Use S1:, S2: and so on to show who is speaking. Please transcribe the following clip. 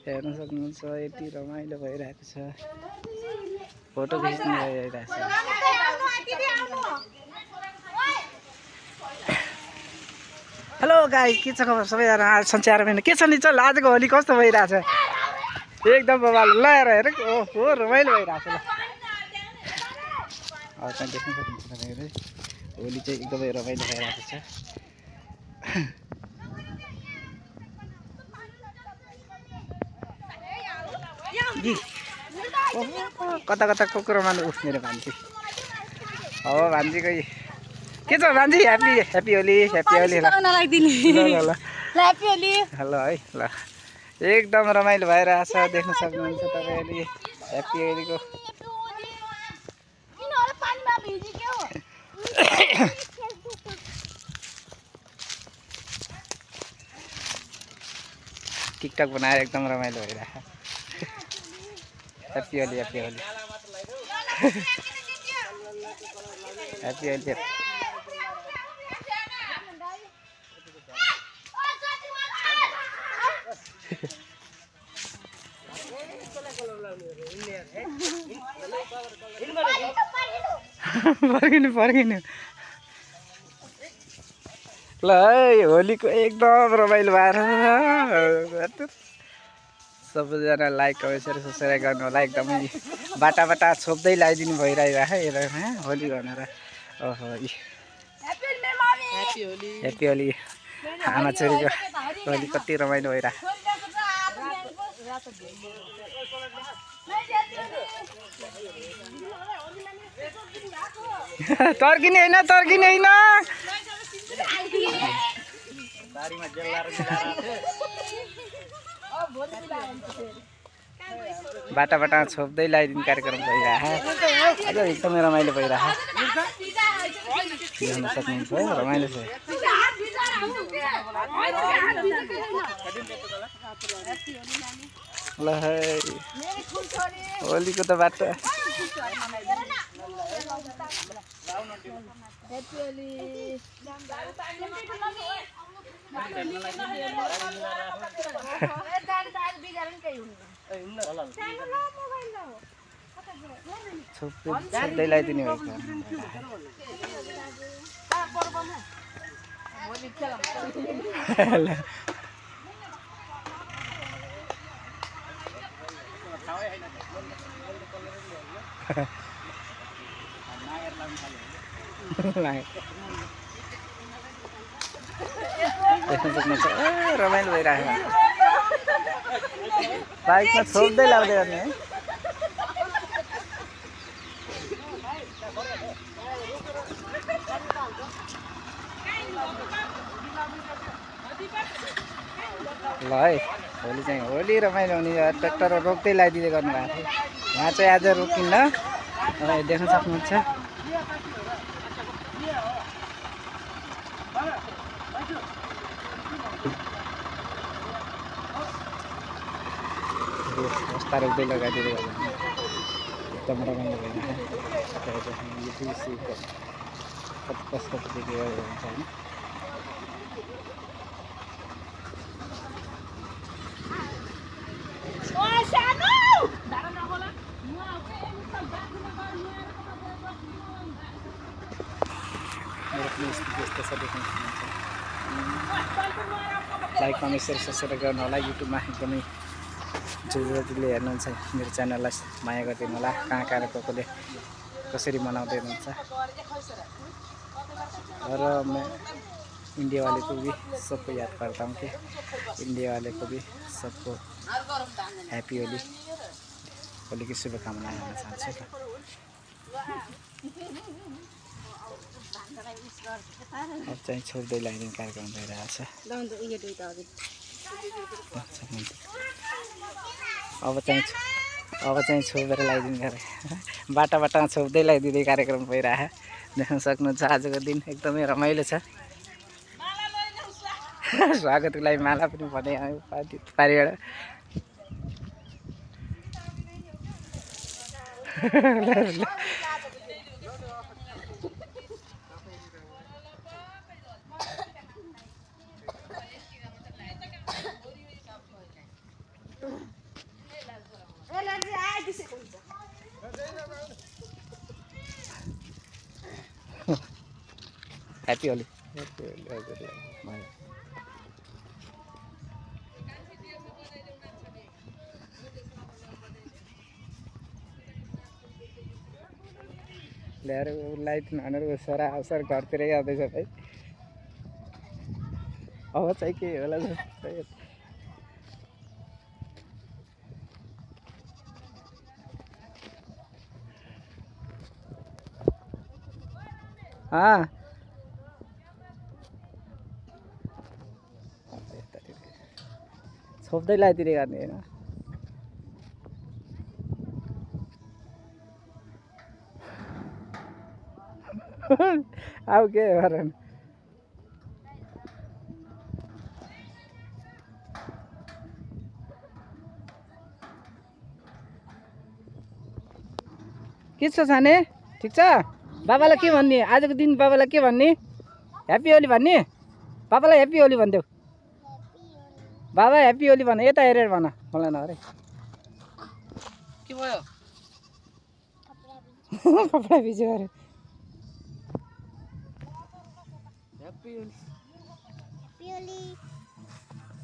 S1: हेर्न सक्नुहुन्छ यति रमाइलो भइरहेको छ फोटो खिच्नु भइरहेको छ हेलो गाइस के छ खबर सबैजना आज सञ्चार महिना के छ नि चल आजको होली कस्तो भइरहेछ एकदम बबाल ल हेर ओहो रमाइलो भइरहेछ ल अब चाहिँ देख्न सक्नुहुन्छ तपाईहरु होली चाहिँ एकदमै रमाइलो भइरहेको छ कता कता कुकुरमा उफ मेरो भान्जी हो भान्जी कोही के छ भान्जी ह्यापी ह्यापी होली ल ह्यापी होली हेलो है ल एकदम रमाइलो भइरहेछ देख्न सक्नुहुन्छ तपाईहरुले ह्यापी होलीको टिकटक बनाएर एकदम रमाइलो भइरहेछ happy Holi happy Holi happy Holi फर्किनु ल है होलीको एकदम रमाइलो भएर सबैजना लाइक कमेन्ट सब्सक्राइब गर्नु होला एकदमै बाटा बाटा छोप्दै लगाइदिनु भइरहेको है होली भनेर ओहो ह्यापी होली आमा छोरीको होली कति रमाइलो भइरहेको तर्किने होइन बाटा बाटा छोप्दै लगाइदिने कार्यक्रम भइरहेको एकदमै रमाइलो भइरहेको देख्न सक्नुहुन्छ है रमाइलो छ ल होलीको त बाटो छोप्दै लगाइदिने भएको रमाइलो भइरहेको बाइकमा छोप्दै लाग्दै गर्ने है ल है होली चाहिँ होली रमाइलो हुने ट्र्याक्टर रोक्दै लगाइदिँदै गर्नुभएको थियो यहाँ चाहिँ आज रोकिन्न देख्न सक्नुहुन्छ रस्ता रोक्दै लगाइदिँदै गर्नु एकदम रमाइलो भइरहेको कस्तो हुन्छ होइन लाइक कमेन्ट सेयर सब्सक्राइब गर्नु होला युट्युबमा एकदमै जसले हेर्नुहुन्छ मेरो च्यानललाई माया गरिदिनु होला कहाँ कहाँ कसले कसरी मनाउँदै हुनुहुन्छ और मैं इंडिया वाले को भी सबको याद करता हूँ कि इंडिया वाले को भी सबको हैप्पी होली होली की शुभकामनाएं देना चाहन्छु अब चाहिँ छोड्दै लगाइदिने कार्यक्रम भइरहेछ अब चाहिँ छोपेर लगाइदिने गरे बाटा बाटामा छोप्दै लगाइदिने कार्यक्रम भइरहेछ देख्न सक्नुहुन्छ आजको दिन एकदमै रमाइलो छ स्वागतको लागि माला पनि भने पारिबाट ह्याप्पी होली
S2: हजुरलाई
S1: ल्याएर उसलाई भनेर सर अवसर घरतिरै आउँदैछ भाइ अब चाहिँ के होला जस्तो छोप्दै लाइतिर गर्ने होइन अब के गरौँ के छ साने ठिक छ बाबालाई के भन्ने आजको दिन बाबालाई के भन्ने ह्याप्पी होली भन्ने बाबालाई ह्याप्पी होली भनिदेऊ बाबा ह्याप्पी होली भन यता हेरेर भन मलाई नअरे
S2: के भयो
S1: कपडा भिज्यो अरे
S2: ह्याप्पी होली